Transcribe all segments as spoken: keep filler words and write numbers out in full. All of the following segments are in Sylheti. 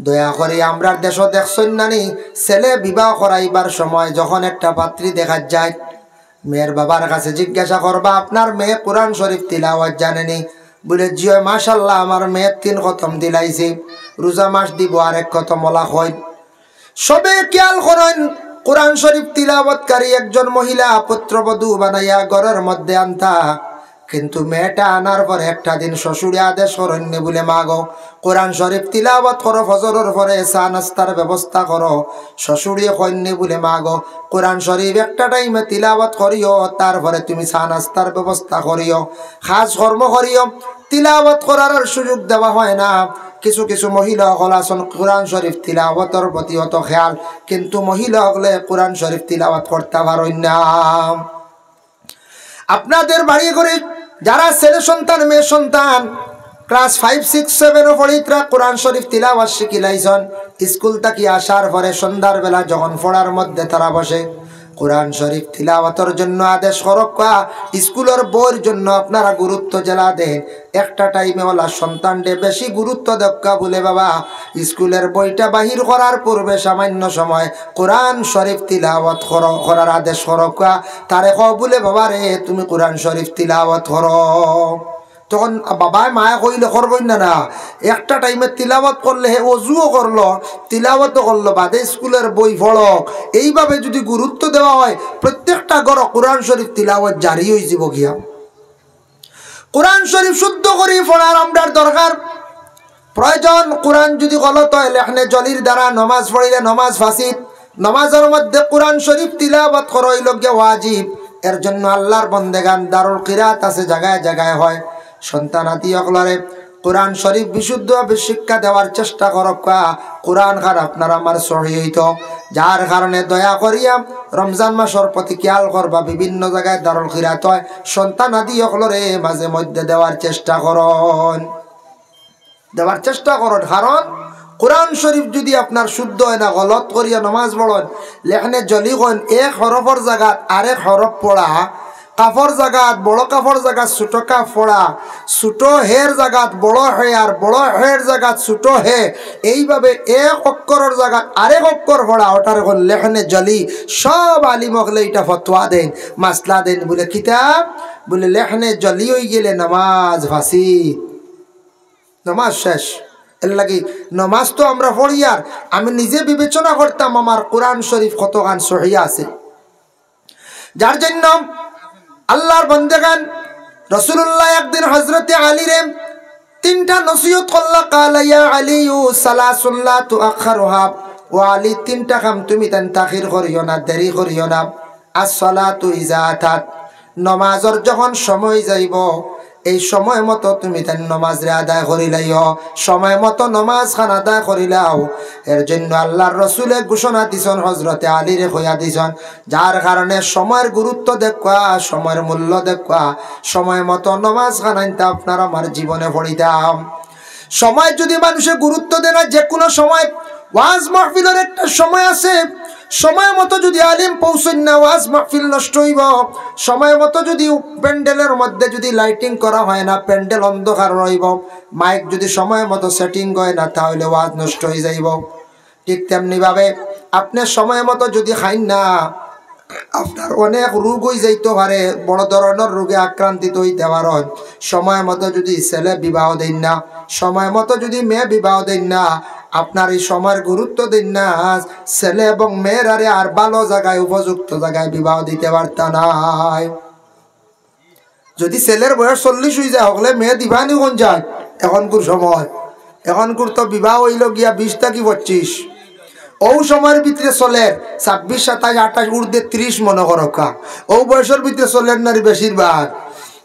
দয়া করি আমরার দেশো দেখছইন না নি, ছেলে বিবাহ করাইবার সময় যখন একটা পাত্রী দেখাত যায়, মেয়ের বাবার কাছে জিজ্ঞাসা করবা, "আপনার মেয়ে কোরআন শরীফ তিলাওয়াত জানে নি?" বুলে, "জি অয়, মাশাআল্লাহ, আমার মেয়ে তিন খতম দিলাইছি, রোজা মাস দিব, আরেক খতম অলা কই।" সবে খেয়াল করইন, কোরআন শরীফ তিলাওয়াতকারী একজন মহিলা পুত্রবধূ বানাইয়া ঘরর মধ্যে আনতা, কিন্তু মেয়েটা আনার পরে একটা দিন শ্বশুরে আদেশ করইন নি বুলে, "মা গো, কোরআন শরীফ তিলাওয়াত করো, ফজরর পরে চা নাস্তার ব্যবস্থা করো।" শ্বশুরে কইন নি বুলে, "মা গো, কোরআন শরীফ একটা টাইমে তিলাওয়াত করিও, তারপরে তুমি চা নাস্তার ব্যবস্থা করিও, কাজ কর্ম করিও, তিলাওয়াত করার আর সুযোগ দেওয়া হয় না।" কিছু কিছু মহিলা অকল আছইন কোরআন শরীফ তিলাওয়াতর প্রতি অত খেয়াল, কিন্তু মহিলা অকলে কোরআন শরীফ তিলাওয়াত করতা পারইন না। আপনাদের বাড়ি ঘরে যারা ছেলে সন্তান, মেয়ে সন্তান, ক্লাস ফাইভ, সিক্স, সেভেনও পড়িত্রা কোরআন শরীফ তিলাওয়াত শিখিলাইছইন, স্কুল থাকি আসার পরে সন্ধ্যার বেলা যখন পড়ার মধ্যে তারা বসে, কোরআন শরীফ তিলাওয়াতর জন্য আদেশ করউক্কা। স্কুলর বইর জন্য আপনারা গুরুত্ব যেলা দেইন, একটা টাইমে অলা সন্তানরে বেশি গুরুত্ব দেউক্কা বুলে, "বাবা, স্কুলর বইটা বাহির করার পূর্বে সামান্য সময় কোরআন শরীফ তিলাওয়াত করো, করার আদেশ করউক্কা।" তারে কও বুলে, "বাবা রে, তুমি কোরআন শরীফ তিলাওয়াত করো।" তখন বাবায় মায়ে কইলে করবইন না, না, একটা টাইমে তিলাওয়াত করলে হে অজুও করলো, তিলাওয়াতও করলো, বাদে স্কুলর বই পড়উক। এইভাবে যদি গুরুত্ব দেওয়া হয়, প্রত্যেকটা ঘরো কোরআন শরীফ তিলাওয়াত জারি অইযিবো গিয়া। কোরআন শরীফ শুদ্ধ করি পড়ার আমরার দরকার। প্রয়োজন, কোরআন যদি গলত অয়, লেখনে জলির দ্বারা নমাজ পড়িলে নমাজ ফাসিদ। নমাজর মধ্যে কোরআন শরীফ তিলাওয়াত করা অইলো গিয়া ওয়াজিব। এর জন্য আল্লাহর বন্দেগান দারুল কিরাত আছে, জাগায় জাগায় হয়। সন্তানাদি অকলরে কোরআন শরীফ বিশুদ্ধভাবে শিক্ষা দেওয়ার চেষ্টা করউক্কা। কোরআন খান আপনার আমার সহি অইতো, যার কারণে দয়া করিয়া রমজান মাসর প্রতি খেয়াল করবা, বিভিন্ন জাগায় দারুল কিরাত হয়, সন্তানাদি অকলরে মাঝে মধ্যে দেওয়ার চেষ্টা করইন, দেওয়ার চেষ্টা করইন। কারণ কোরআন শরীফ যদি আপনার শুদ্ধ অয় না, গলত করিয়া নমাজ পড়ইন, লেখনে জলি কইন, এক হরফর জাগাত আরেক হরফ পড়া, কাফর জাগাত বড় কাফর জাগাত ছোট কাফ পড়া, ছোট হের জাগাত বড় হে আর বড় হের জাগাত ছোট হে, এইভাবে এক অক্ষরর জাগাত আরেক অক্ষর পড়া, ওটারে কইন লেখনে জলি। সব আলিম অকলে ইটা ফতোয়া দেইন, মাসলা দেইন, বুলে কিতা? বুলে লেখনে জলি অইগেলে নমাজ ফাসিদ, নমাজ শেষ। এরলাগি নমাজ তো আমরা পড়ি, আর আমি নিজে বিবেচনা করতাম আমার কোরআন শরীফ কতখান সহি আছে। যার জন্য আল্লাহর বন্দেগান, রাসূলুল্লাহ একদিন হযরতে আলীরে তিনটা নসিহত করলা, "কালা ইয়া আলিয়ু সালাসুন লা তুআখারুহা।" ও আলী, তিনটা কাম তুমি তাইন তাখির করিও না, দেরি করিও না। "আস-সালাতু ইজা আতাত", নমাজর যখন সময় যাইবো, এই সময় মতো তুমি তাইন নমাজরে আদায় করিলাইও, সময় মতো নমাজ খান আদায় করিলাও। এর জন্য আল্লাহর রসুলে ঘোষণা দিছইন, হযরতে আলীরে কইয়া দিছইন, যার কারণে সময়র গুরুত্ব দেউক্কা, সময়র মূল্য দেউক্কা, সময় মতো নমাজ খান আনতা আপনার আমার জীবনে পড়িতাম। সময় যদি মানুষে গুরুত্ব দেয় না, যে কোনো সময়, ওয়াজ মাহফিলর একটা সময় আছে, সময় মতো যদি আলিম পৌঁছইন না, ওয়াজ মাহফিল নষ্ট অইবো। সময় মতো যদি প্যান্ডেলর মধ্যে যদি lighting করা হয় না, প্যান্ডেল অন্ধকার রইবো। মাইক যদি সময় মতো setting হয় না, তাহলে ওয়াজ নষ্ট অইযাইবো। ঠিক তেমনি ভাবে আপনে সময় মতো যদি খাইন না, আপনার অনেক রোগ অইযাইতো পারে, বড় ধরনর রোগে আক্রান্তিত অইতে পারইন। সময় মতো যদি ছেলে বিবাহ দেইন না, সময় মতো যদি মেয়ে বিবাহ দেইন না, আপনার এই সময়র গুরুত্ব দেইন না, ছেলে এবং মেয়েরারে আর ভালো জাগায়, উপযুক্ত জাগায় বিবাহ দিতে পারতা নায়। যদি ছেলের বয়স চল্লিশ অইযায়, হকলে মেয়ে দিবানি কোন যায়? এখনকুর সময়, এখনকুর তো বিবাহ অইলো গিয়া বিশ থাকি পঁচিশ। অউ সময়র ভিতরে চলের ছাব্বিশ, সাতাইশ, আটাইশ, ঊর্ধ্বে ত্রিশ মনো করউক্কা। অউ বয়সর ভিতরে চলের নারী বেশিরভাগ।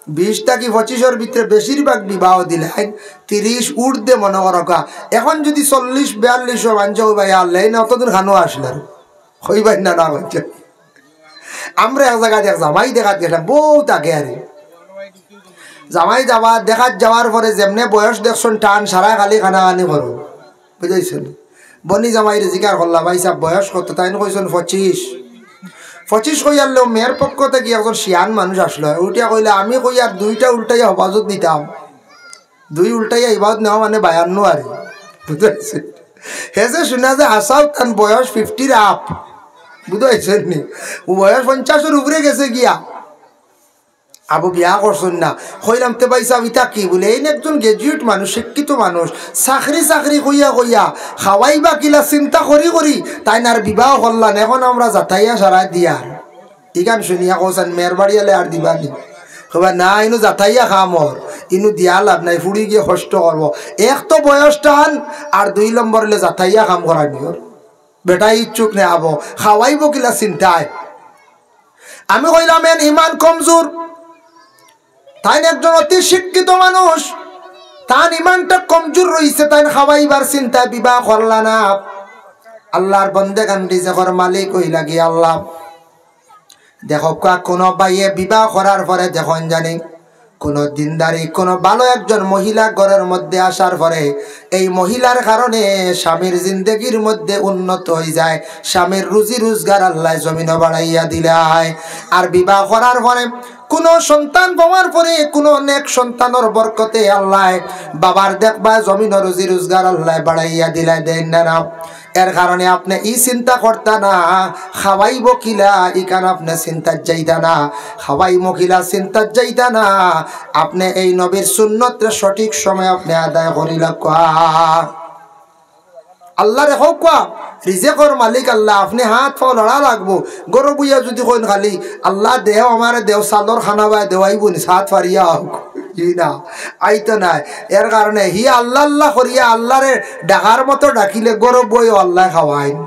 বিশ থাকি পঁচিশর ভিতরে বেশিরভাগ বিবাহ দিলাইন ত্রিশ ঊর্ধ্বে মনো করউক্কা। এখন যদি চল্লিশ বিয়াল্লিশ অয়, মানষে কইবা, "ইয়া আল্লাহ, ইনো অতদিন খানো আসলা?" কইবা না, না মানষে। আমরা এক জাগাত এক জামাই দেখাত গেছলাম, বউত আগে আরে। জামাই যাওয়া, দেখাত যাওয়ার পরে যেমনে বয়স দেখছইন টান, সারায় খালি কানাকানি করইন। বুঝাইছইন? বনি জামাইরে জিকার করলা, "ভাইসাব, বয়স কত?" তাইন কইছইন, "পঁচিশ।" পঁচিশ কইয়ারলেউ মেয়ের পক্ষ থাকি একজন শিয়ান মানুষ আসলো, উঠিয়া কইলা, "আমি কইয়ার দুইটা উল্টাইয়া হেফাজত নিতাম।" দুই উল্টাইয়া হেফাজত নেওয়া মানে বায়ান্ন আরে। বুঝাইছইন? হেজে শুনা যায় হাছাউ তান বয়স ফিফটির আপ, বুঝাইছইন নি? বয়স পঞ্চাশর উপরে গেছে গিয়া। আবু বিয়া করছইন না। কইলাম, "তে ভাইসাব, ইতা কি?" বুলে, "এইন একজন গ্র্যাজুয়েট মানুষ, শিক্ষিত মানুষ, চাকরি চাকরি কইয়া কইয়া, খাওয়াইবা কিলা চিন্তা করি করি, তাইন আর বিবাহ করলা না, এখন আমরা জাতাইয়া সারাই দিয়ার।" ইখান শুনিয়া কইছইন, "মেয়ের বাড়ি আলে আর দিবা নি?" কইবা, "না, ইনো জাতাইয়া কাম অর, ইনো দিয়া লাভ নাই, ফুড়ি গিয়া কষ্ট করবো।" এক তো বয়স টান, আর দুই নম্বর অইলে জাতাইয়া কাম করানি অর। বেটায় ইচ্ছুক নে আবো, খাওয়াইবো কিলা চিন্তায়। আমি কইলাম, "এন ইমান কমজোর।" তাইন একজন অতি শিক্ষিত মানুষ, তান ইমানটা কমজোর রইছে, তাইন খাওয়াইবার চিন্তায় বিবাহ করলা না। আল্লার বন্দেগান, রিজেকর মালিক অইলা গি আল্লা। দেখউক্কা, কুনু ভাইয়ে বিবাহ করার পরে দেখইন জানি, কুনু দিনদারি, কুনু ভালো একজন মহিলা ঘরর মধ্যে আসার পরে এই মহিলার কারণে স্বামীর জিন্দেগির মধ্যে উন্নত অইযায়, স্বামীর রুজি রুজগার আল্লায় জমিনো বাড়াইয়া দিলায়। আর বিবাহ করার পরে কুনু সন্তান পাওয়ার পরে, কুনু নেক সন্তানর বরকতে আল্লায় বাবার দেখবা জমিনো রুজি রুজগার আল্লায় বাড়াইয়া দিলায়, দেইন না, না? এর কারণে আপনে ই চিন্তা করতা না, খাওয়াইবো কিলা, ইখান আপনে চিন্তাত যাইতা না, খাওয়াইমু কিলা চিন্তাত যাইতা না। আপনে এই নবীর সুন্নতরে সঠিক সময় আপনে আদায় করিলাউক্কা। আল্লারে কউক্কা, রিজেকর মালিক আল্লা, আপনে হাত পাও লড়া লাগবো। ঘরো বইয়া যুদি কইন খালি, "আল্লা দেও, আমারে দেও, চালর খানা বায় দেওয়াইবো নি, হাত ফারিয়া অউক।" জি না, আইতো নায়। এর কারণে হি আল্লা আল্লা করিয়া আল্লারে ডাকার মতো ডাকিলে ঘরো বইও আল্লায় খাওয়াইন।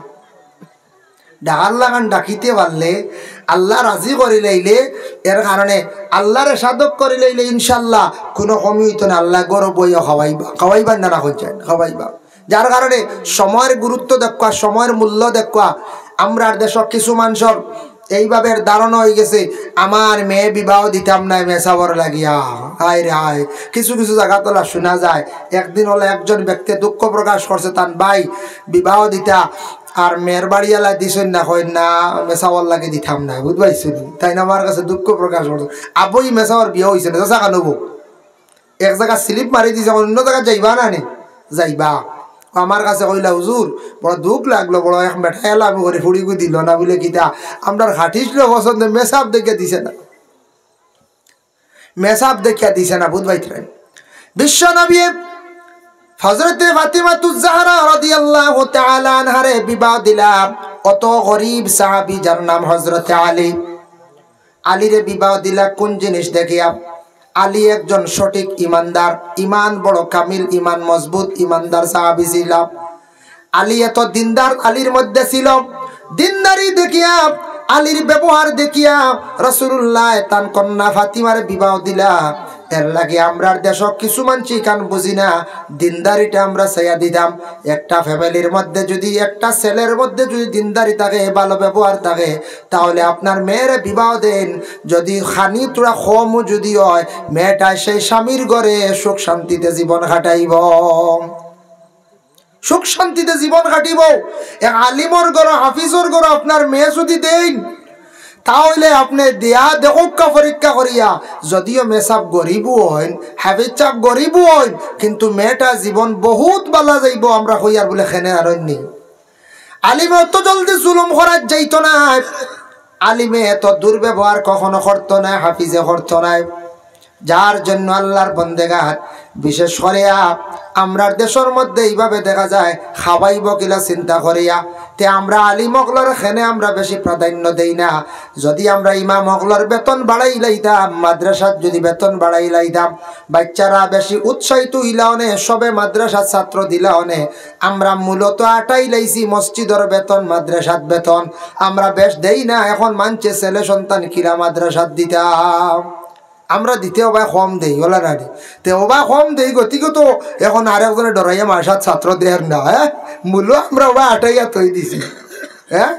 ডাকার লাখান ডাকিতে পারলে, আল্লা রাজি করিলাইলে, এর কারণে আল্লারে সাধক করিলাইলে ইনশাআল্লাহ কুনু কমি অইতো না। আল্লায় ঘরো বইও খাওয়াইবা, খাওয়াইবা না, না কইছইন, খাওয়াইবা। যার কারণে সময়র গুরুত্ব দেখউক্কা, সময়র মূল্য দেখউক্কা। আমরার দেশো কিছু মানষর এইভাবে ধারণা অইগেছে, "আমার মেয়ে বিবাহ দিতাম নায় মেসাবর লাগিয়া।" হায় রে হায়, কিছু কিছু জাগাত অলা শুনা যায়। একদিন অলা একজন ব্যক্তি দুঃখ প্রকাশ করছে, তান ভাই বিবাহ দিতা, আর মেয়ের বাড়িআলায় দিছইন না, কইন না, মেসাবর লাগি দিতাম নায়, বুঝবাইছো নি? তাইন আমার কাছে দুঃখ প্রকাশ করছে, "আবো, ই মেসাবর বিয়া অইছে না, যাছা কেনে বো?" এক জাগাত slip মারি দিছে, অন্য জাগাত যাইবা না নি? যাইবা। আমার কাছে কইলা, "হুজুর, বড় দুখ লাগলো, বড় এক বেটায় এলামি করি ফুড়িগু দিলো না।" বুলে, "কিতা?" "আমরার খাটিস লো পছন্দ, মেসাব দেখিয়া দিছে না, মেসাব দেখিয়া দিছে না।" বুঝবাইতরা, বিশ্ব নবী হযরতে ফাতিমাতুজ জাহরা রাদিয়াল্লাহু তাআলা আনহারে বিবাহ দিলা অত গরিব সাহাবী, যার নাম হযরতে আলী। আলীরে বিবাহ দিলা কোন জিনিস দেখিয়া? আলী একজন সঠিক ইমানদার, ইমান বড় কামিল, ইমান মজবুত, ইমানদার সাহাবী ছিলা। আলী এত দিনদার আলীর মধ্যে ছিল, দিনদারি দেখিয়া, আলীর ব্যবহার দেখিয়া রাসূলুল্লাহ তান কন্যা ফাতিমারে বিবাহ দিলা। এর লাগি আমরার দেশো কিছু মানষি ইখান বুঝি না, দিনদারিটা আমরা ছাড়িয়া দিতাম। একটা ফ্যামিলির মধ্যে যুদি, একটা ছেলের মধ্যে যুদি দিনদারি থাকে, ভালো ব্যবহার থাকে, তাহলে আপনার মেয়েরে বিবাহ দেইন। যুদি খানি থুড়া কমও যুদি অয়, মেয়েটায় সেই স্বামীর ঘরে সুখ শান্তিতে জীবন কাটাইবো, সুখ শান্তিতে জীবন কাটিবো। এক আলিমর ঘরো, হাফিজর ঘরো আপনার মেয়ে যুদি দেইন, তাহলে আপনে দিয়া দেখউক্কা পরীক্ষা করিয়া, যুদিও মেসাব গরিবও অইন, হাফিজ সাব গরিবও অইন, কিন্তু মেয়েটা জীবন বহুত ভালা যাইবো। আমরা কইয়ার বুলে কেনে আর অইননি। আলিমে অত জলদি জুলুম করাত যাইতো নায়। আলিমে এত দুর্ব্যবহার কখনো করতো নায়, হাফিজে করতো নায়। যার জন্য আল্লার বন্দেগান, বিশেষ করিয়া আমরার দেশর মধ্যে ইভাবে দেখা যায়, খাওয়াইবো কিলা চিন্তা করিয়া। তে আমরা আলিম অকলর কেনে আমরা বেশি প্রাধান্য দেই না। যুদি আমরা ইমাম অকলর বেতন বাড়াইলাইতাম, মাদ্রাসাত যুদি বেতন বাড়াইলাইতাম, বাইচ্চারা বেশি উৎসাহিত অইলা অনে, সবে মাদ্রাসাত ছাত্র দিলা অনে, আমরা মূলত আটাইলাইছি মসজিদর বেতন, মাদ্রাসাত বেতন। আমরা বেশ দেই না, এখন মানষে ছেলে সন্তান কিলা মাদ্রাসাত দিতাম। আমরা দিতে অবায় কম দেই, অলা না নি? তে অবায় কম দেই, গতিকে তো এখন আরেকজনে ডরাইয়া মাদ্রাসাত ছাত্র দের না, হ্যাঁ? মূলো আমরা অবায় আটাইয়া থই দিছি, হ্যাঁ?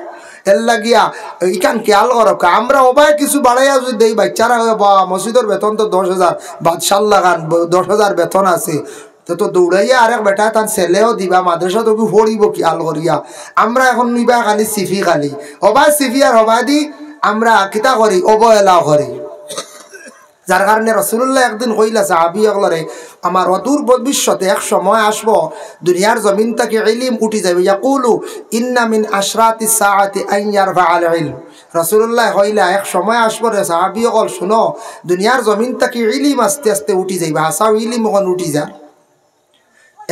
এর লাগিয়া ইখান খেয়াল করউক্কা, আমরা অবায় কিছু বাড়াইয়া যুদি দেই, বাইচ্চারা কয়, "বা, মসজিদর বেতন তো দশ হাজার, বাদশার লাখান ব-, দশ হাজার বেতন আছে।" তো, তো দৌড়াইয়া আরেক বেটায় তান ছেলেও দিবা, মাদ্রাসাত অগু পড়িবো খেয়াল করিয়া। আমরা এখন নিবা খালি সিফি খালি। অবায় সিফি আর অবায় দি আমরা কিতা করি, অবহেলা করি। যার কারণে রাসূলুল্লাহ একদিন কইলা সাহাবী অকলরে, "আমার অদূর ভবিষ্যতে এক সময় আসবো, দুনিয়ার জমিন থাকি ইলিম উঠি যাইবো।" ইয়াকুলু, "ইন্না মিন আশরাতিস সাআতি আন ইয়ারফা আল ইলম।" রাসূলুল্লাহ কইলা, "এক সময় আসবো রে সাহাবী অকল, শুনো, দুনিয়ার জমিন থাকি ইলিম আস্তে আস্তে উঠি যাইবা।" হাছাউ ইলিম অখন উঠি যার।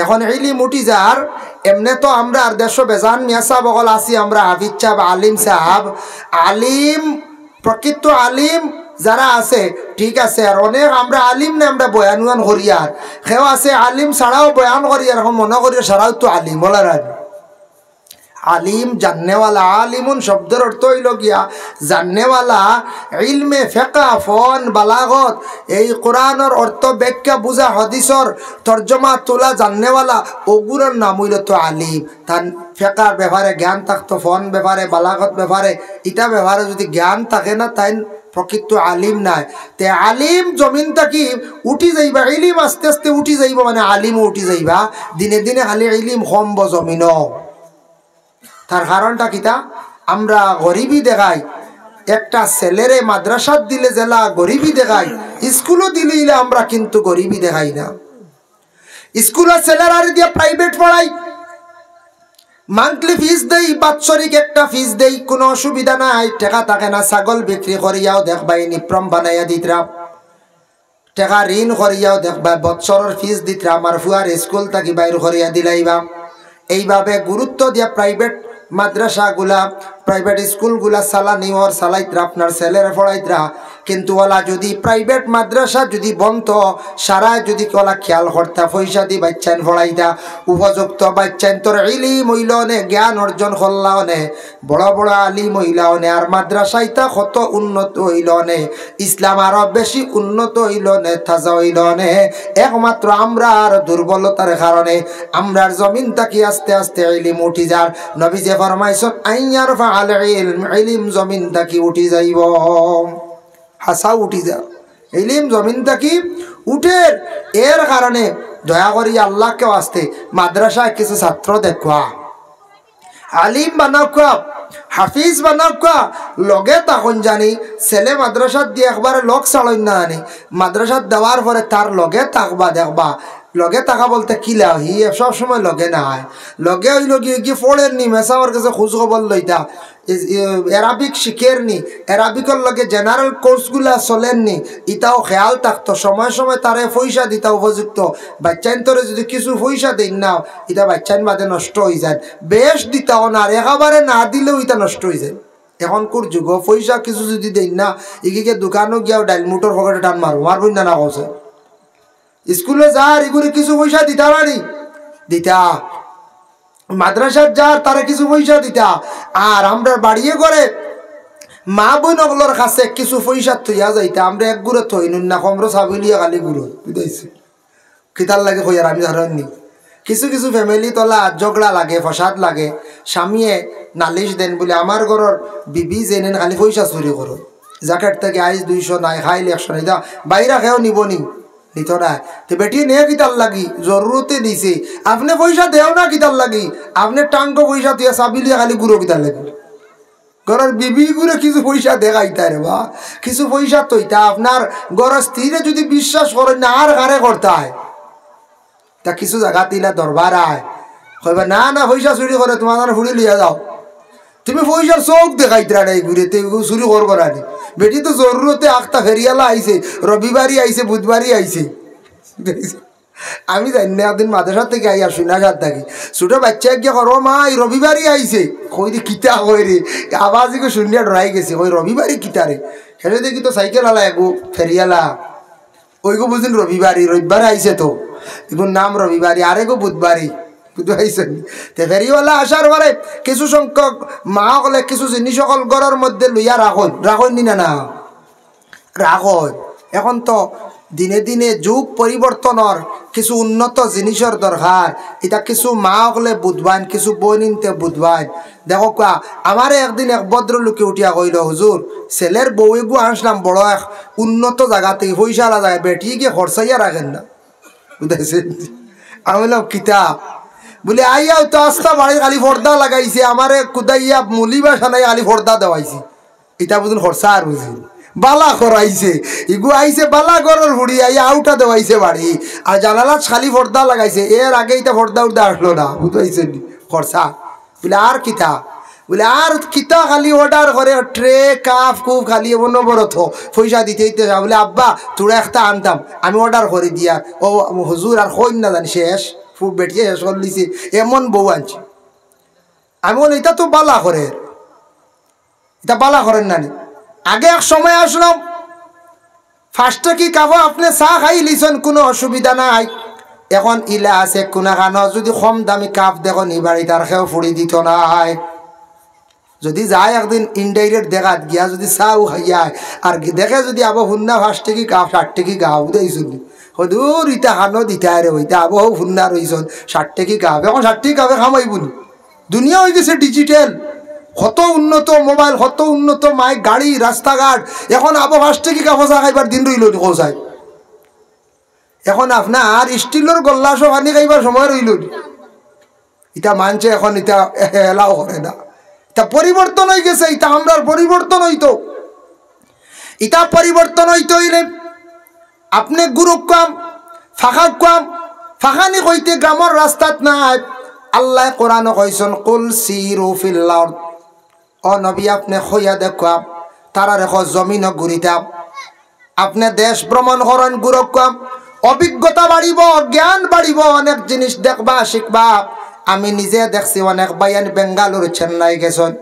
অখন ইলিম উঠি যার, এমনে তো আমরার দেশো বেজান মিয়া সাব অকল আছি, আমরা হাফিজ সাব, আলিম সাব, আলিম, প্রকৃত আলিম যারা আছে, ঠিক আছে, আর অনেক আমরা আলিম না, আমরা বয়ান উয়ান করিয়ার, কেউ আছে আলিম ছাড়াও বয়ান করিয়ার, অখন মনো করিয়ার সারাউ তো আলিম, বলার আর আলিম জাননেওয়ালা, আলিমুন শব্দর অর্থ অইলো গিয়া জাননেওয়ালা, ইলমে ফেকা, ফন, বালাগত, এই কোরআনর অর্থ ব্যাখ্যা বুঝা, হাদিসর তর্জমা তোলা জাননেওয়ালা, অগুরর নাম অইলো তো আলিম। তান ফেকার ব্যাপারে জ্ঞান থাকতো, ফন ব্যাপারে, বালাগত ব্যাপারে, ইতা ব্যাপারে যুদি জ্ঞান থাকে না, তাইন প্রকৃত আলিম নায়। তে আলিম জমিন থাকি উঠি যাইবা, ইলিম আস্তে আস্তে উঠি যাইবা, মানে আলিমও উঠি যাইবা, দিনে দিনে খালি ইলিম কমবো জমিনো। তার কারণটা কিতা? আমরা গরিবি দেখাই। একটা ছেলেরে মাদ্রাসাত দিলে যেলা গরিবি দেখাই, স্কুলো দিলে ইলা আমরা কিন্তু গরিবি দেখাই না। স্কুলো ছেলেরারে দিয়া প্রাইভেট পড়াই, মান্থলি ফিস দেই, বাৎসরিক একটা ফিস দেই, কুনু অসুবিধা নাই, টেকা থাকে না, ছাগল বিক্রি করিয়াও দেখবায়, ইউনিফর্ম বানাইয়া দিতরা। টেকা ঋণ করিয়াও দেখবায়, বৎসরর ফিস দিতরা, আমার ফুয়ার স্কুল থাকি বাইর করিয়া দিলাইবা। এইভাবে গুরুত্ব দিয়া প্রাইভেট মাদ্রাসাগুলা, প্রাইভেট স্কুলগুলা চালানি অর, চালাইতরা, আপনার ছেলেরে পড়াইতরা। কিন্তু অলা যুদি প্রাইভেট মাদ্রাসা যুদি বন্ধ, সারায় যুদি অলা খেয়াল করতা, পয়সা দি বাইচ্চাইন পড়াইতা, উপযুক্ত বাইচ্চাইন্তর ইলিম অইলো অনে, জ্ঞান অর্জন করলা অনে, বড় বড় আলিম অইলা অনে, আর মাদ্রাসা ইতা কত উন্নত অইলো অনে, ইসলাম আরো বেশি উন্নত অইলো অনে, তাজা অইলো অনে। একমাত্র আমরার দুর্বলতার কারণে আমরার জমিন থাকি আস্তে আস্তে ইলিম উঠি যার। নবীজি ফরমাইছইন, "আন ইয়ারফা আল ইলম", ইলিম জমিন থাকি উঠি যাইবো। হাছাউ উঠি যার। ইলিম জমিন থাকি উঠের। এর কারণে দয়া করি আল্লাহকে ওয়াস্তে মাদ্রাসায় কিছু ছাত্র দেখবা, আলিম বানাউক্কা, হাফিজ বানাউক্কা, লগে থাকইন জানি, ছেলে মাদ্রাসাত দিয়া একবারে লগ ছাড়ইন না জানি, মাদ্রাসাত দেওয়ার পরে তার লগে থাকবা, দেখবা, লগে থাকা বলতে কিলা, হি সব সময় লগে নায়, লগে অইলো গিয়া, গিয়া পড়ের নি, মেসাবর গেছে খোঁজ খবর লইতা, ইস-, ই-, অ্যারাবিক শিখের নি, অ্যারাবিকর লগে জেনারেল কোর্সগুলা চলের নি, ইতাও খেয়াল থাকতো, সময় সময় তারে পয়সা দিতা উপযুক্ত, বাইচ্চাইন্তরে যুদি কিছু পয়সা দেইন না, ইতা বাইচ্চাইন বাদে নষ্ট অইযায়। বেশ দিতা অনার, একেবারে না দিলেও ইতা নষ্ট অইযায়। এখনকুর যুগো পয়সা কিছু যুদি দেইন না, ইগিকে দোকানো গিয়াও ডাইল মুটর পকেটো টান মারবো, মারবো না, না কওছে। স্কুলো যার, ইগুরে কিছু পয়সা দিতা নানি, দিতা। মাদ্রাসাত যার, তারে কিছু পয়সা দিতা। আর আমরার বাড়িয়ে ঘরে মা বইন অকলর কাছে কিছু পয়সা থইয়া যাইতা, আমরা এক গুড়ো থইনুন না, কমরো ছাবিলিয়া খালি গুড়ো, বুঝাইছি? কিতার লাগি কইয়ার আমি জানি নি। কিছু কিছু ফ্যামিলিত অলা ঝগড়া লাগে, ফসাদ লাগে, স্বামীয়ে নালিশ দেইন বুলে, "আমার ঘরর বিবি যেইন খালি পয়সা চুরি করইন, জ্যাকেট থাকি আইজ দুইশো নাই, খাইল একশো নাই, ইতা বাইরা কেউ নিবো নি, নিতো নায়।" তে বেটিয়ে নেয় কিতার লাগি? জরুরতে নিছে। আপনে পয়সা দেও না কিতার লাগি? আপনে টাঙ্গো পয়সা থইয়া ছাবিলিয়া খালি গুড়ো কিতার লাগি? ঘরর বিবিগুরে কিছু পয়সা দেখাইতা রে বা, কিছু পয়সা থইতা। আপনার ঘরর স্ত্রীরে যুদি বিশ্বাস করইন না, আর কারে করতায়? তা কিছু জাগাত ইলা দরবার আয়, কইবা, "না, না, পয়সা চুরি করে, তুমার ফুড়ি লইয়া যাও।" তুমি পয়সার চউখ দেখাইতরা না ইগুরে, তে ইগু চুরি করবো না নি? বেটি তো জরুরতে আখতা ফেরিওয়ালা আইছে, রবিবারি আইছে, বুধবারি আইছে। আমি জানি না, একদিন মাদ্রাসা থাকি আইয়া শুনা সাত থাকি। ছোট বাইচ্চায় গিয়া কর, "ও মা, ই রবিবারি আইছে।" কই রে, "কিতা কয় রে?" আওয়াজ ইগু শুনিয়া ডরাই গেছি, কই, "রবিবারি কিতা রে?" হেরে দেখি তো সাইকেল আলা এগু, ফেরিওয়ালা। ওইগু বুঝিন রবিবারি, রবিবারে আইছে তো। ইগুর নাম রবিবারি, আরেগু বুধবারি। বুঝতে পারছেন? তে ফেরিওয়ালা আসার পরে কিছু সংখ্যক মা অকলে কিছু জিনিস অকল ঘরর মধ্যে লইয়া রাখইন, রাখইন নি না, না? রাখইন। এখন তো দিনে দিনে যুগ পরিবর্তনর কিছু উন্নত জিনিসর দরকার। ইতা কিছু মা অকলে বুঝবাইন, কিছু বইনিন্তে বুঝবাইন। দেখউক্কা, আমারে একদিন এক ভদ্রলোকে উঠিয়া কইলো, "হুজুর, ছেলের বউ এগু আনছলাম বড় এক উন্নত জাগা থাকি, পয়সাআলা জাগা, বেটিয়ে গিয়া খরচাইয়া রাখের না।" বুঝাইছে? আমি বললাম, "কিতা?" বুলে, "আইয়াও তো আস্তা বাড়িত খালি পর্দা লাগাইছে, আমারে কুদাইয়া মুলি বাসানাই খালি পর্দা দেওয়াইছে।" ইতা বুঝুন খরচা আর বুঝুন। বালা করাইছে, ইগু আইছে বালা ঘরর ফুড়ি, আইয়া আউটা দেওয়াইছে বাড়ি, আর জানালাত খালি পর্দা লাগাইছে। এর আগে ইতা পর্দা উর্দা আসলো না, বুঝাইছে নি? খরচা বুলে আর কিতা? বুলে আর কিতা? খালি অর্ডার করে ট্রে, কাপ, কুপ, খালি অনবরত পয়সা দিতে দিতে যা। বুলে, "আব্বা, তোরা একটা আনতাম, আমি অর্ডার করি দিয়ার।" "ও হুজুর, আর কইন না জানি, শেষ, ফুট বেটিয়ে শেষ করি দিছে, এমন বউ আনছি।" আমি বলি, "ইতা তো বালা করে, ইতা বালা করেন না নি?" আগে এক সময় আসলাম, ফার্স্টে কি কাপো আপনে চা খাই লিছন, কুনু অসুবিধা নাই। এখন ইলা আছে কুনাখানো, যুদি কম দামি কাপ দেখো নি বাড়িত, আর কেউ ফুড়ি দিত নাই। যুদি যায় একদিন ইনডাইরেক্ট দেখাত গিয়া, যুদি চাও খাইয়া আয়, আর কি দেখে যুদি আবো হুন্না ফার্স্টে কি কাপ, ষাট টেকি কাপ, বুঝাইছুন নি? হদুর ইতা খানো দিতায় রে, ওইটা আবো হউ হুন্না রইছন, ষাট টেকি কাপ। এখন ষাট টেকি কাপে খামাইবো নি? দুনিয়া হয়ে গেছে ডিজিটাল, কত উন্নত মোবাইল, কত উন্নত মাইক, গাড়ি, রাস্তাঘাট। এখন আবো ফার্স্টে কি কাপো চা খাইবার দিন রইল নি, কও চাই? এখন আপনার স্টিলর গল্লা সহ পানি খাইবার সময় রইল নি? ইতা মানছে এখন ইতা এলাও করে না। ইতা পরিবর্তন হয়ে গেছে, ইতা আমরার পরিবর্তন হইতো। ইতা পরিবর্তন হইতে হইলে আপনে গুরুকাম, ফাঁকাকাম, ফাঁকানি কইতে গ্রামর রাস্তাত নাই। আল্লাহ কোরআনো কইছন, "কুল সিরু ফিল আরদ।" ও নবী, আপনে কইয়া দেখুয়া, তারা রেখো জমিনও ঘুরিতাম। আপনে দেশ ভ্রমণ করইন, ঘুরুকাম, অভিজ্ঞতা বাড়িব, জ্ঞান বাড়িব, অনেক জিনিস দেখবা, শিখবা। আমি নিজে দেখছি, অনেক ভাইয়াইন বেঙ্গালুরু, চেন্নাই গেছইন।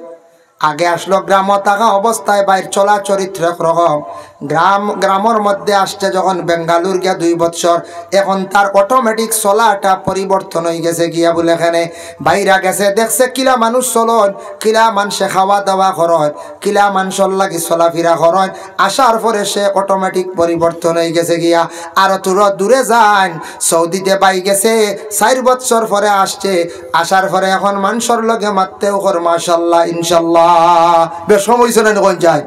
আগে আসলো গ্রামো থাকা অবস্থায় ভাইর চলা চরিত্র একরকম। গ্রাম, গ্রামর মধ্যে আসছে যখন বেঙ্গালুর গিয়া দুই বৎসর, এখন তার অটোমেটিক চলাটা পরিবর্তন হয়ে গেছে গিয়া। বুলে কেনে? বাইরা গেছে, দেখছে কিলা মানুষ চলইন, কিলা মানষে খাওয়া দাওয়া করইন, কিলা মানষর লাগি চলাফিরা করইন। আসার পরে সে অটোমেটিক পরিবর্তন হয়ে গেছে গিয়া। আর তোরা দূরে যাইন, সৌদিতে ভাই গেছে, চাইর বৎসর পরে আসছে, আসার পরে এখন মানষর লগে মাততেও কর মাশাল্লাহ, ইনশাল্লাহ। বেশ সময় হইছে না, কোন যায়?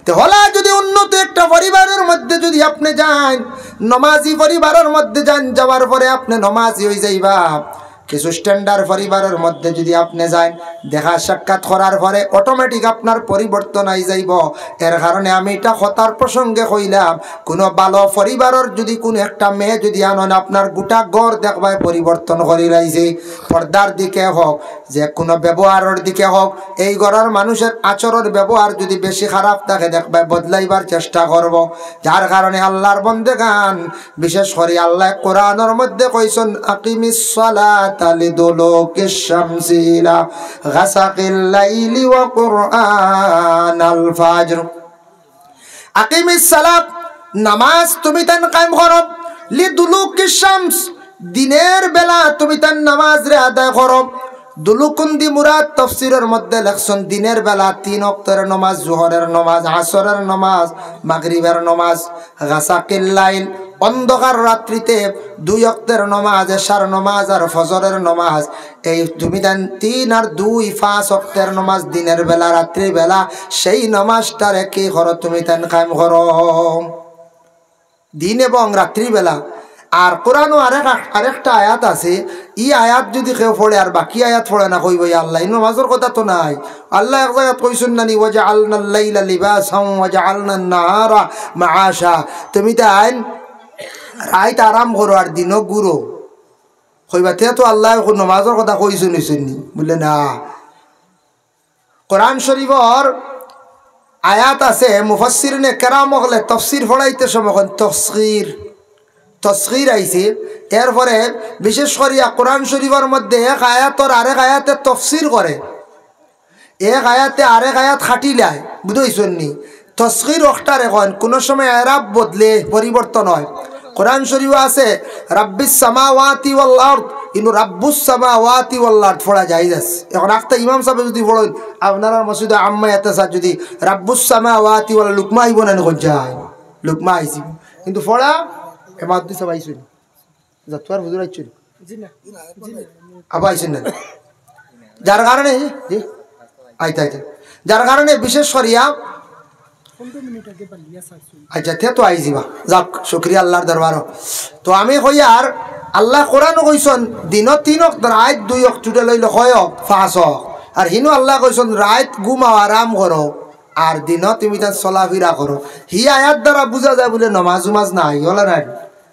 তে হলা যদি উন্নত একটা পরিবারর মধ্যে যদি আপনে যাইন, নমাজি পরিবারর মধ্যে যাইন, যাওয়ার পরে আপনে নমাজি হয়ে যাইবা। কিছু স্ট্যান্ডার্ড পরিবারর মধ্যে যদি আপনে যাইন, দেখা সাক্ষাৎ করার পরে অটোমেটিক আপনার পরিবর্তন আই যাইব। এর কারণে আমি এটা কথার প্রসঙ্গে কইলাম, কোনো ভালো পরিবারর যদি কোনো একটা মেয়ে যদি আনইন, আপনার গোটা ঘর দেখবায় পরিবর্তন করি লাইছে। পর্দার দিকে হোক, যে কোনো ব্যবহারর দিকে হোক, এই ঘরর মানুষর আচরণ ব্যবহার যদি বেশি খারাপ থাকে, দেখবায় বদলাইবার চেষ্টা করব। যার কারণে আল্লাহর বন্দেগান, বিশেষ করি আল্লাহ কোরআনর মধ্যে কইছন, "আকিমিস সালাতা লিদুলুকিশ শামসি ইলা গাসাকিল লাইলি ওয়া কুরআনাল ফাজর।" আকিমিস সালাত, নামাজ তুমি তান কায়েম করো, লিদুলুকিশ শামস, দিনের বেলা তুমি তান নামাজরে আদায় করো। দুলুকুন্দি মুরাদ তফসিরর মধ্যে লেখছন, দিনের বেলা তিন ওয়াক্তর নামাজ, জোহরের নামাজ, আসরের নামাজ, মাগরিবের নামাজ, গাসাকিল লাইল, অন্ধকার রাত্রিতে দুই ওয়াক্তর নামাজ, এশার নামাজ আর ফজরের নামাজ, এই তুমি তান তিন আর দুই পাঁচ ওয়াক্তর নামাজ দিনের বেলা, রাত্রির বেলা, সেই নামাজটারে কি করো, তুমি তান কায়েম করো। দিন এবং রাত্রিবেলা। আর কোরআনও আরেক, আরেকটা আয়াত আছে, ই আয়াত যদি কেউ পড়ে আর বাকি আয়াত পড়ে না, কইব, "ইয়া আল্লাহ, ই নামাজর কথা তো নাই।" আল্লাহ এক জাগাত কইছন না নি, "ওয়াজআলনাল লাইলা লিবাসান ওয়াজআলনান নাহারা মাআশা।" তুমি তাইন রাইত আরাম করো আর দিনও ঘুরো। কইবা, "তে তো আল্লাহ এখন নামাজর কথা কইছন, কইছন নি?" বুলে, "না।" কোরআন শরীফর আয়াত আছে, মুফাসসিরিনে কেরাম অকলে তফসির পড়াইতে সময় কইন তসগির, তসগির আইছে। এরপরে বিশেষ করিয়া কোরআন শরীফর মধ্যে এক আয়াতর আরেক আয়াতে তফসির করে, এক আয়াতে আরেক আয়াত খাটিলায়, বুঝাইছন নি? তসগির অখটারে কইন, কোনো সময় এরাব বদলে, পরিবর্তন হয়। কোরআন শরীফ আছে, "রাব্বিস সামাওয়াতি ওয়াল আরদ", কিন্তু "রাব্বুস সামাওয়াতি ওয়াল আরদ" পড়া জায়েজ আছে। এখন আখতা ইমাম সাহেব যদি পড়েন, আপনারা মসজিদে আম্মা এতে স্যার যদি "রাব্বুস সামাওয়াতি ওয়াল", লুকমা আইব না নি, কোন যায়? লুকমা আইছি। কিন্তু পড়া, এ মাদ্রি সাহেব আইছইন। যা, তোমার হুজুর আইছইন। জি না। জি না। আবার আইছইন না। যার কারণে, জি? আইতা, আইতা। যার কারণে বিশেষ করিয়া পনেরো মিনিট আগে বালিয়া চাইছইন। আচ্ছা, তে তো আই যিবা। যাক, শুকরিয়া আল্লাহর দরবারও। তো আমি কই আর, আল্লাহ কোরআনও কইছন, দিনও তিন ওয়াক্ত, রাইত দুই ওয়াক্ত, টোটাল অইলো কয় ওয়াক্ত? পাঁচ ওয়াক্ত। আর হিনো আল্লাহ কইছন, রাইত ঘুমাও, আরাম করো। আর দিনও তুমি তার চলাফিরা করো। হি আয়াত দ্বারা বুঝা যায় বুলে নমাজ উমাজ নাই, অলা নাই।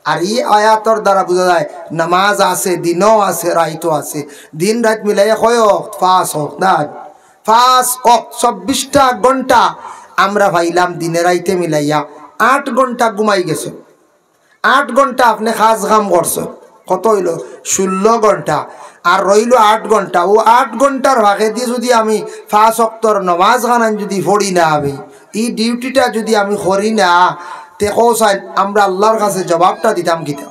আর ই আয়াতর দ্বারা বুঝা যায় নমাজ আছে, দিনও আছে, রাইতও আছে। দিন রাইত মিলাইয়া কয় অক্ত? পাঁচ অক্ত, না? পাঁচ অক্ত, চব্বিশটা ঘন্টা আমরা পাইলাম দিনে রাইতে মিলাইয়া। আট ঘন্টা ঘুমাই গেছো, আট ঘন্টা আপনে কাজ কাম করছো, কত অইলো? ষোলো ঘন্টা। আর রইলো আট ঘন্টা। অউ আট ঘন্টার ফাঁকেদি যুদি আমি পাঁচ অক্তর নমাজ খানান যুদি পড়ি না আমি, ই ডিউটিটা যুদি আমি করি না, তে কও চাইন, আমরা আল্লার কাছে জবাবটা দিতাম কিতা?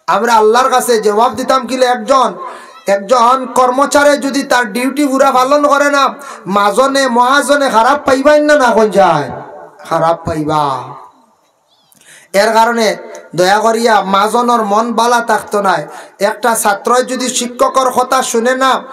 আমরা আল্লার কাছে জবাব দিতাম কিলা? একজন, একজন কর্মচারী যুদি তার ডিউটি পুরা পালন করে না, মাজনে মহাজনে খারাপ পাইবা না, না কইন চাইন? খারাপ পাইবা। এর কারণে দয়া করিয়া মাজনর মন বালা থাকতো নায়। একটা ছাত্রয় যুদি শিক্ষকর কথা শুনে না,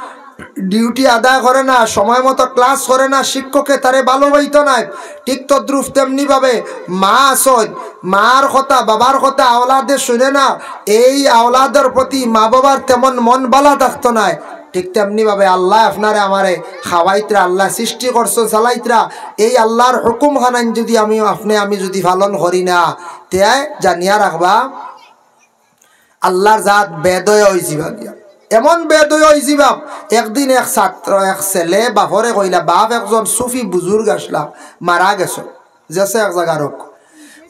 ডিউটি আদায় করে না, সময় মতো ক্লাস করে না, শিক্ষকে তারে ভালো পাইতো নায়। ঠিক তদ্রুপ তেমনি ভাবে মা আছইন, মার কথা, বাবার কথা আওলাদে শুনে না, এই আওলাদর প্রতি মা বাবার তেমন মন বালা থাকতো নায়। ঠিক তেমনি ভাবে আল্লায় আপনারে আমারে খাওয়াইতরা, আল্লায় সৃষ্টি করছইন, চালাইতরা, এই আল্লার হুকুম খানাইন যুদি আমি, আপনে আমি যুদি পালন করি না, তে জানিয়া রাখবা, আল্লার জাত বেদয়া অইযিবা গিয়া। এমন বেদয়া অইযিবা, একদিন এক ছাত্র, এক ছেলে বাপরে কইলা, বাপ একজন সুফি বুজুর্গ আছলা, মারা গেছইন, গেছে এক জাগার অউক।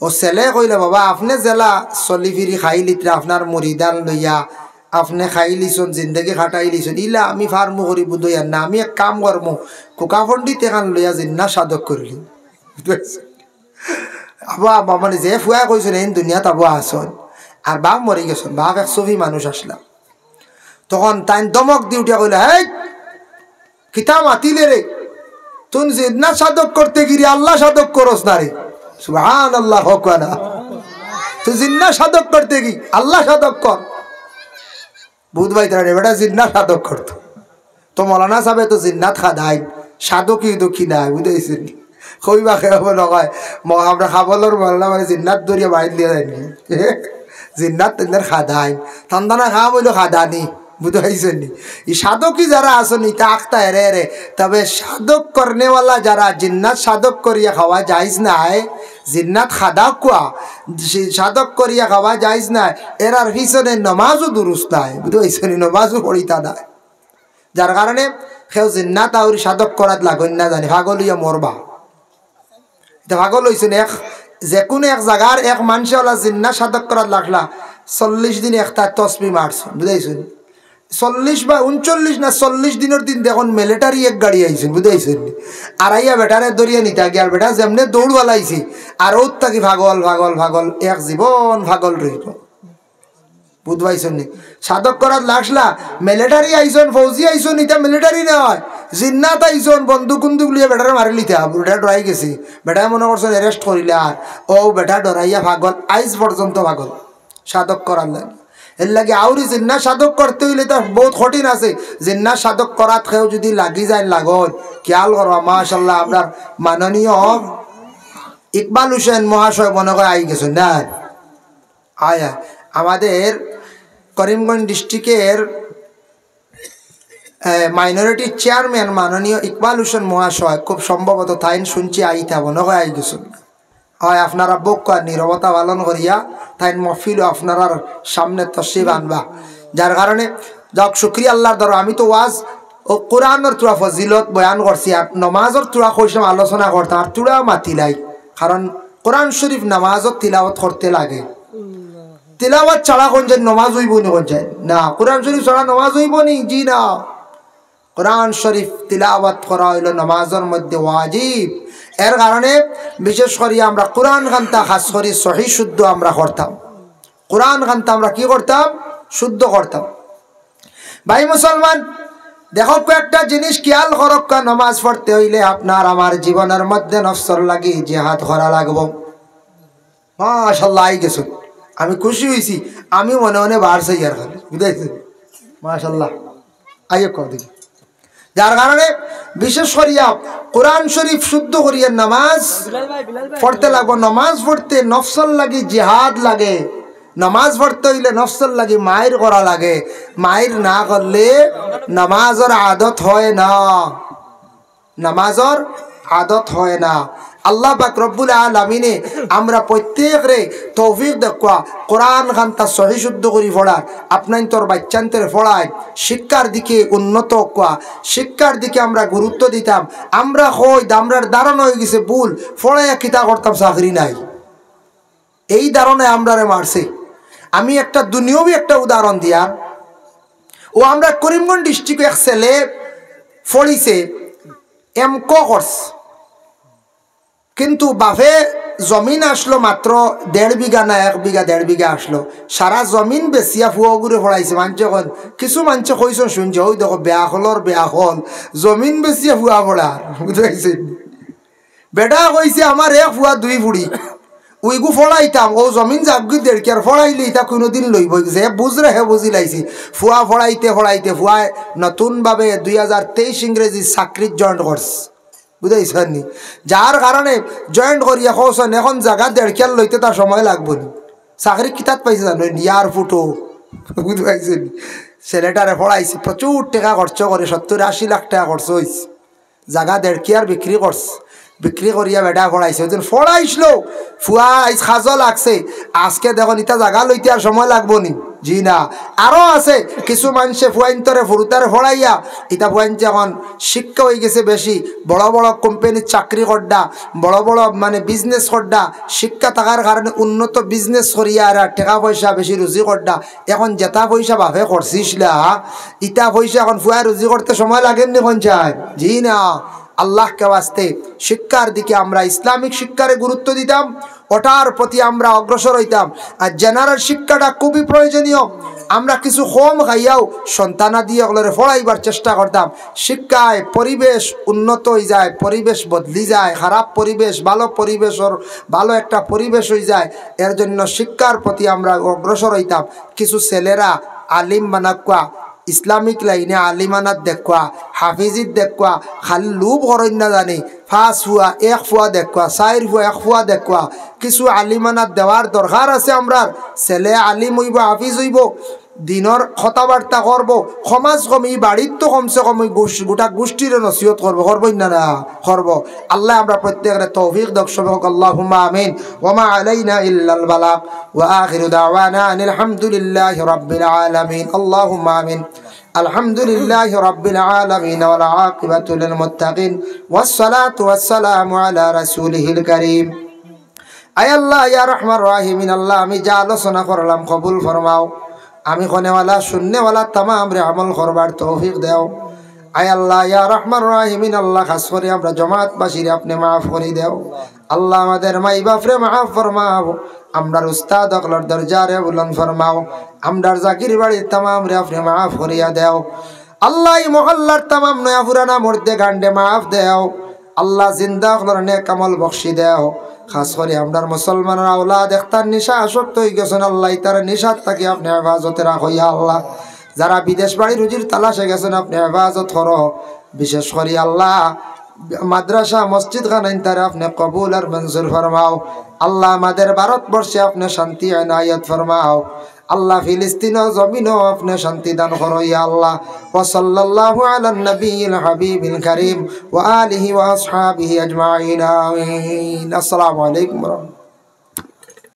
অউ ছেলে কইলা, বাবা, আপনে যেলা চলি ফিরি খাইলিতরা আপনার মুরিদান লইয়া, আপনে খাইলিছইন, জিন্দেগি কাটাইলিছইন, ইলা আমি পারমু করি বুধইয়ার না, আমি এক কাম করমু, কুকা পণ্ডিত এখান লইয়া জিন্না সাধক করিলিমু। বুঝতে পারছইন? আবা, আবা, মানে যে ফুয়ায় কইছইন, এইন দুনিয়াত আবু আছইন। আর বাপ মরি গেছইন, বাপ এক সুফি মানুষ আছলা। তখন তাইন ধমক দি উঠিয়া কইলা, "হেই, কিতা মাতিলে রে? তুই জিন্না সাধক করতে গি রে, আল্লা সাধক করস না রে।" সুবহানাল্লাহ, কউক্কা না। তুই জিন্না সাধক করতে গি, আল্লা সাধক কর। বুঝ পাইতরা নি, বেটা জিন্না সাধক করতো। তো মৌলানা সাবে তো জিন্নাত খাদাইন, সাধকি তো কি নাই, বুঝাইছইন নি? কইবা কেউ মনে হয়, ম-, আমরা খাবলর মৌলানা মানে জিন্নাত ধরিয়া বাইর দিয়া যায়নি। জিন্নাত তেন্দের খাদাইন, তান্দানা খাম অইলো খাদানি, বুঝাইছইন নি? এই সাধকি যারা আছইন, ইতা আখতা এরে এরে, তবে সাধক করনেওয়ালা যারা জিন্নাত সাধক করিয়া খাওয়া জায়েজ নায়, জিন্নাত খাদা কুয়া, সে সাধক করিয়া খাওয়া জায়েজ নায়, এরার পিছনে নমাজও দুরুস্ত নায়, বুঝাইছইন নি? নমাজও পড়িতা নায়। যার কারণে কেউ জিন্নাত আউরি সাধক করাত লাগইন না জানি, পাগল অইয়া মরবা। ইতা পাগল অইছইন, এক, যেকুনু এক জাগার এক মানষে অলা জিন্না সাধক করাত লাগলা, চল্লিশ দিন একটা তসবি মারছইন, বুঝাইছইন? চল্লিশ বা ঊনচল্লিশ না চল্লিশ দিনর দিন দেখইন মিলিটারি এক গাড়ি আইছইন, বুঝাইছইন? আর আইয়া বেটারে ধরিয়া নিতা গিয়া, আর বেটা যেমনে দৌড় বালাইছে, আর অউ থাকি পাগল, পাগল, পাগল, এক জীবন পাগল রইলো। বুঝ পাইছইন নি? সাধক করাত লাগলা, মিলিটারি আইছইন, ফৌজি আইছইন, ইতা মিলিটারি নায়, জিন্নাত আইছইন, বন্দুক উন্দুক লইয়া বেটারে মারিলিতা, বেটা ডরাই গেছে, বেটায় মনে করছইন arrest করিলা, আর অউ বেটা ডরাইয়া পাগল, আইজ পর্যন্ত পাগল, সাধক করার লাগি। এর লাগি আউরি জিন্না সাধক করতে অইলে তো বউত কঠিন আছে, জিন্না সাধক করাত কেউ যুদি লাগি যায় লাগইন, খেয়াল করবা, মাশাআল্লাহ, আমরার মাননীয় ইকবাল হোসেন মহাশয় মনে হয় আই গেছইন না? আয়া, আমাদের করিমগঞ্জ ডিস্ট্রিক্টের, এ, মাইনরিটির চেয়ারম্যান মাননীয় ইকবাল হোসেন মহাশয় খুব সম্ভবত তাইন শুনছি আইতা মনে হয় আই গেছইন। হয় আপনারা বউক্কা নীরবতা পালন করিয়া তাইন মহফিলও আপনারার সামনে তশরিফ আনবা। যার কারণে যাউক, শুকরিয়া আল্লার দরবারে। আমি তো ওয়াজ ও কোরআনর থুড়া ফজিলত বয়ান করছি, আর নমাজর থুড়া কইছিলাম আলোচনা করতাম, আর থুড়া মাতিলাই, কারণ কোরআন শরীফ নমাজত তিলাওয়াত করতে লাগে। তিলাওয়াত ছাড়া কইন যায় নমাজ অইবো নি, কইন যায় না। কোরআন শরীফ ছাড়া নমাজ অইবো নি? জি না। কোরআন শরীফ তিলাওয়াত করা অইলো নমাজর মধ্যে ওয়াজিব। এর কারণে বিশেষ করি আমরা কোরআন খানতা খাস করি সহি শুদ্ধ আমরা করতাম। কোরআন খানতা আমরা কি করতাম? শুদ্ধ করতাম। ভাই মুসলমান, দেখউক্কা একটা জিনিস খেয়াল করউক্কা, নমাজ পড়তে অইলে আপনার আমার জীবনর মধ্যে নফসর লাগি জিহাদ করা লাগবো। মাশাআল্লাহ, আই গেছইন, আমি খুশি অইছি, আমি মনে মনে বার চাইয়ার খালি, বুঝাইছইন? মাশাআল্লাহ, আইয়ো কও দেখি। যার কারণে বিশেষ করিয়া কোরআন শরীফ শুদ্ধ করিয়া নমাজ পড়তে লাগবো। নমাজ পড়তে নফসর লাগি জিহাদ লাগে। নমাজ পড়তে অইলে নফসর লাগি মাইর করা লাগে। মাইর না করলে নমাজর আদত হয় না। নমাজর আদত হয় না। আল্লাহ পাক রব্বুল আলামিনে আমরা প্রত্যেকরে তৌফিক দেউক্কা, কোরআন খানতা সহি শুদ্ধ করি পড়ার, আপনাইনতর বাইচ্চাইন্তরে পড়াইন, শিক্ষার দিকে উন্নত অউক্কা, শিক্ষার দিকে আমরা গুরুত্ব দিতাম। আমরা কই, আমরার ধারণা অইগেছে ভুল, পড়াইয়া কিতা করতাম, চাকরি নাই। এই ধারণায় আমরারে মারছে। আমি একটা দুনিয়াবি একটা উদাহরণ দিয়ার, ও আমরা করিমগঞ্জ ডিস্ট্রিক্ট এক ছেলে পড়িছে, এম ক করছে, কিন্তু বাফে জমিন আছলো মাত্র দেড় বিঘা না এক বিঘা, দেড় বিঘা আছলো, সারা জমিন বেচিয়া ফুয়াগুরে পড়াইছে। মানষে কইন, কিছু মানষে কইছইন, শুনছি, ওই দেখো বেআখলর বেআখল, জমিন বেচিয়া ফুয়া পড়ার, বুঝতে পারছেন? বেটা কইছে, "আমার এক ফুয়া দুই ফুড়ি, ওইগু পড়াইতাম, ও জমিন যাউকগি দেড় কিয়ার পড়াইলে ইতা কুনুদিন লইবো।" যে বুঝরে হে বুঝিলাইছে। ফুয়া পড়াইতে পড়াইতে ফুয়ায় নতুনভাবে দুই হাজার তেইশ ইংরেজি চাকরিত জয়েন্ট করছে, বুঝাইছনি? যার কারণে জয়েন্ট করিয়া কওছন, এখন জাগা দেড় কিয়ার লইতে তার সময় লাগবো নি। চাকরি কিতাত পাইছে জানো নি? এয়ারপোর্টো, বুঝতে পারছনি? ছেলেটারে পড়াইছে, প্রচুর টেকা খরচ করি, সত্তর আশি লাখ টেকা খরচ অইছে। জাগা দেড় কিয়ার বিক্রি করছে, বিক্রি করিয়া বেটা পড়াইছে। ওইদিন পড়াইছলো, ফুয়া আইজ কাজো লাগছে, আজকে দেখো ইতা জাগা লইতে আর সময় লাগবো নি? জি না। আরো আছে কিছু মানষে ফুয়াইন্তরে ফুরুতারে পড়াইয়া, ইতা ফুয়াইন্তে এখন শিক্ষা অইগেছে বেশি, বড় বড় কোম্পানিত চাকরি করডা, বড় বড় মানে বিজনেস করডা, শিক্ষা থাকার কারণে উন্নত বিজনেস করিয়া আর টেকা পয়সা বেশি রুজি করডা। এখন যেতা পয়সা বাফে খরচিছলা, ইতা পয়সা এখন ফুয়ায় রুজি করতে সময় লাগের নি কইন চাই? জি না। আল্লাহকে ওয়াস্তে শিক্ষার দিকে আমরা ইসলামিক শিক্ষারে গুরুত্ব দিতাম, ওটার প্রতি আমরা অগ্রসর অইতাম। আর জেনারেল শিক্ষাটা খুবই প্রয়োজনীয়। আমরা কিছু কম খাইয়াও সন্তানাদি অকলরে পড়াইবার চেষ্টা করতাম। শিক্ষায় পরিবেশ উন্নত অইযায়, পরিবেশ বদলি যায়, খারাপ পরিবেশ ভালো পরিবেশর ভালো একটা পরিবেশ অইযায়। এর জন্য শিক্ষার প্রতি আমরা অগ্রসর অইতাম। কিছু ছেলেরা আলিম বানাউক্কা, ইসলামিক লাইনে আলিমানাত দেউক্কা, হাফিজিত দেউক্কা, খালি লোভ করইন না জানি, পাঁচ ফুয়া, এক ফুয়া দেউক্কা, চাইর ফুয়া, এক ফুয়া দেউক্কা। কিছু আলিমানাত দেওয়ার দরকার আছে আমরার। ছেলে আলিম অইবো, হাফিজ অইবো, দিনর কথাবার্তা করবো, কমাজ কম ই বাড়িত তো কমসে কম ওই গোস-, গোটা গোষ্ঠীরে নসিহত করবো, করবো না, না করবো। আল্লাহ আমরা প্রত্যেকরে তৌফিক দেউক, সবে কউক আল্লাহুম্মা আমিন। ওয়া মা আলাইনা ইল্লাল বালাগ। ওয়া আখিরু দাওয়ানা আনিল হামদুলিল্লাহি রাব্বিল আলামিন। আল্লাহুম্মা আমিন। আলহামদুলিল্লাহি রাব্বিল আলামিন ওয়াল আকিবাতু লিল মুত্তাকিন ওয়াস সালাতু ওয়াস সালামু আলা রাসূলিহিল কারীম। আয় আল্লাহ, ইয়া রাহমান রাহিমিন, আল্লাহ, আমি যে আলোচনা করলাম কবুল ফরমাও। আমি কনেওয়ালা, শুননেওয়ালা তামামরে আমল করবার তৌফিক দেও। আয় আল্লাহ, ইয়া রাহমান রাহিমিন, আল্লাহ, খাস করি আমরা জমাতবাসীরে আপনে মাফ করি দেও। আল্লাহ, আমাদের মাই বাফরে মাফ ফরমাও, আমরার উস্তাদ অকলর দরজারে বুলন্দ ফরমাও, আমরার জাকির বাড়ির তামামরে আপনে মাফ করিয়া দেও। আল্লাহ, ই মহল্লার তামাম নয়া পুরানা মুর্দেগানরে মাফ দেও। আল্লাহ, জিন্দা অকলর নেক আমল বখশি দেও। খাস করি আমরার মুসলমানর আওলাদ একটার নিশা আসক্ত অইগেছইন, আল্লাহ, ইতারে নিশার থাকি আপনে হেফাজতে রাখো, ইয়া আল্লাহ। যারা বিদেশ বাড়ি রুজির তালাশে গেছইন, আপনে হেফাজত করো। বিশেষ করি আল্লাহ, মাদ্রাসা মসজিদ খানাইন তারে আপনে কবুল আর মঞ্জুর ফরমাও। আল্লাহ, আমাদের ভারতবর্ষে আপনে শান্তি এনায়েত ফরমাও। আল্লাহ, ফিলিস্তিনর জমিনও আপনে শান্তি দান করো, ইয়া আল্লাহ। ওয়া সাল্লাল্লাহু আলান নবিয়্যিল হাবিবিল কারীম ওয়া আলিহি ওয়া আসহাবিহি আজমাইন। আমিন। আসসালামু আলাইকুম ওয়া রাহমাতুল্লাহ।